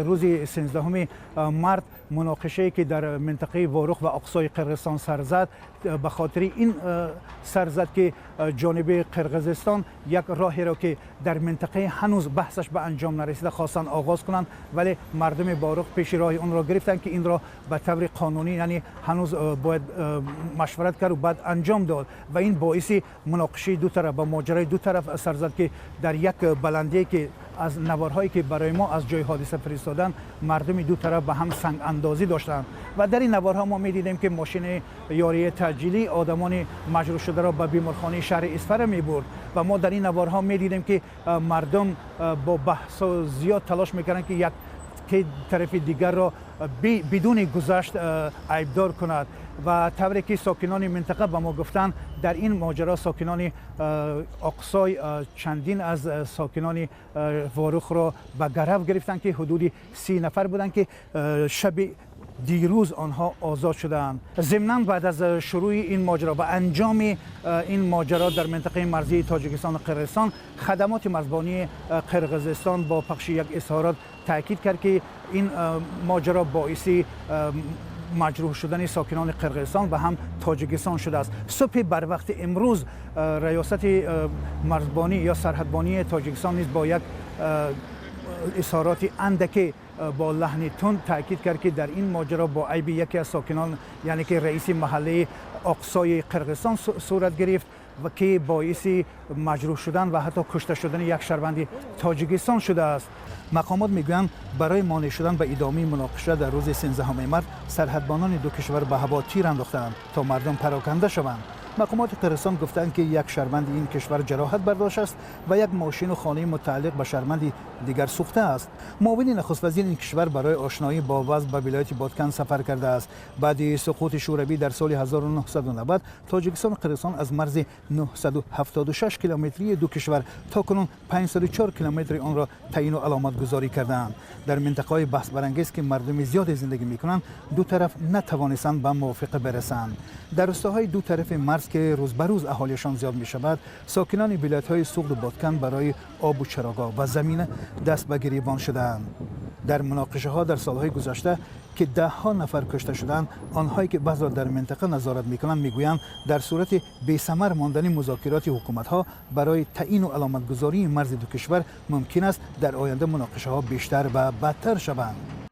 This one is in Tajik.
Рӯзи 13 март муноқишае, ки дар минтақаи Ворух ва Оқсои Қирғизистон сар зад, ба хотири ин сар зад, ки ҷониби Қирғизистон як роҳеро, ки дар минтақаи ҳанӯз баҳсаш ба анҷом нарасида, хостанд оғоз кунанд, вале мардуми Ворух пеши роҳи онро гирифтанд, ки инро ба таври қонунӣ, яъне ҳанӯз бояд машварат кард баъд анҷом дод. Ва ин боиси муноқишаи ду тараф ва моҷарои ду тараф сар зад, ки дар як баландие, ки аз наворҳое, ки барои мо аз ҷои ҳодиса фиристоданд, мардуми ду тараф ба ҳам сангандозӣ доштанд. Ва дар ин наворҳо мо медидем, ки мошини ёрии таъҷилӣ одамони маҷрӯҳ шударо ба беморхонаи шаҳри Исфара мебурд. Ва мо дар ин наворҳо медидем, ки мардум бо баҳсо зиёд талош мекарданд, ки як тарафи дигарро бидуни гузашт айбдор кунад. Ва тавре ки сокинони минтақа ба мо гуфтанд, дар ин моҷаро сокинони Оқсой чандин аз сокинони Ворухро ба гарав гирифтанд, ки ҳудуди 30 нафар буданд, ки шаби дирӯз онҳо озод шудаанд. Зимнан, баъд аз шурӯи ин моҷаро ва анҷоми ин моҷаро дар минтақаи марзии Тоҷикистону Қирғизистон, хадамоти марзбонии Қирғизистон бо пахши як изҳорот таъкид кард, ки ин моҷаро боиси маҷрӯҳ шудани сокинони Қирғизистон ва ҳам Тоҷикистон шудааст. Субҳи барвақти имрӯз раёсати марзбонӣ ё сарҳадбонии Тоҷикистон низ бо як изҳороти андаке бо лаҳни тунд таъкид кард, ки дар ин моҷаро бо айби яке аз сокинон, яъне ки раиси маҳаллаи Оқсои Қирғизистон сурат гирифт ва ки боиси маҷрӯҳ шудан ва ҳатто кушта шудани як шаҳрванди Тоҷикистон шудааст. Мақомот мегӯянд, барои монеъ шудан ба идомаи муноқиша дар рӯзи 13 март сарҳадбонони ду кишвар ба ҳаво тир андохтаанд, то мардум пароканда шаванд. Мақомоти Қирғизистон гуфтаанд, ки як шаҳрванди ин кишвар ҷароҳат бардоштааст ва як мошину хонаи мутааллиқ ба шаҳрванди дигар сӯхтааст. Муовини нахуствазири ин кишвар барои ошноӣ бо вазъ ба вилояти Боткан сафар кардааст. Баъди суқути Шӯравӣ дар соли 1990 Тоҷикистону Қирғизистон аз марзи 976 километрии ду кишвар то кунун 504 километри онро таъину аломатгузорӣ кардаанд. Дар минтақаҳои баҳсбарангез, ки мардуми зиёде зиндагӣ мекунанд, ду тараф натавонистанд ба мувофиқа бирасанд. Дар рӯстаҳои ду тарафи марз, ки рӯз ба рӯз аҳолиашон зиёд мешавад, сокинони вилоятҳои Суғду Боткан барои обу чарогоҳ ва замина даст ба гиребон шудаанд. Дар муноқишаҳо дар солҳои гузашта, ки даҳҳо нафар кушта шуданд, онҳое, ки вазъро дар минтақа назорат мекунанд, мегӯянд, дар сурати бесамар мондани музокироти ҳукуматҳо барои таъину аломатгузории марзи ду кишвар, мумкин аст дар оянда муноқишаҳо бештар ва бадтар шаванд.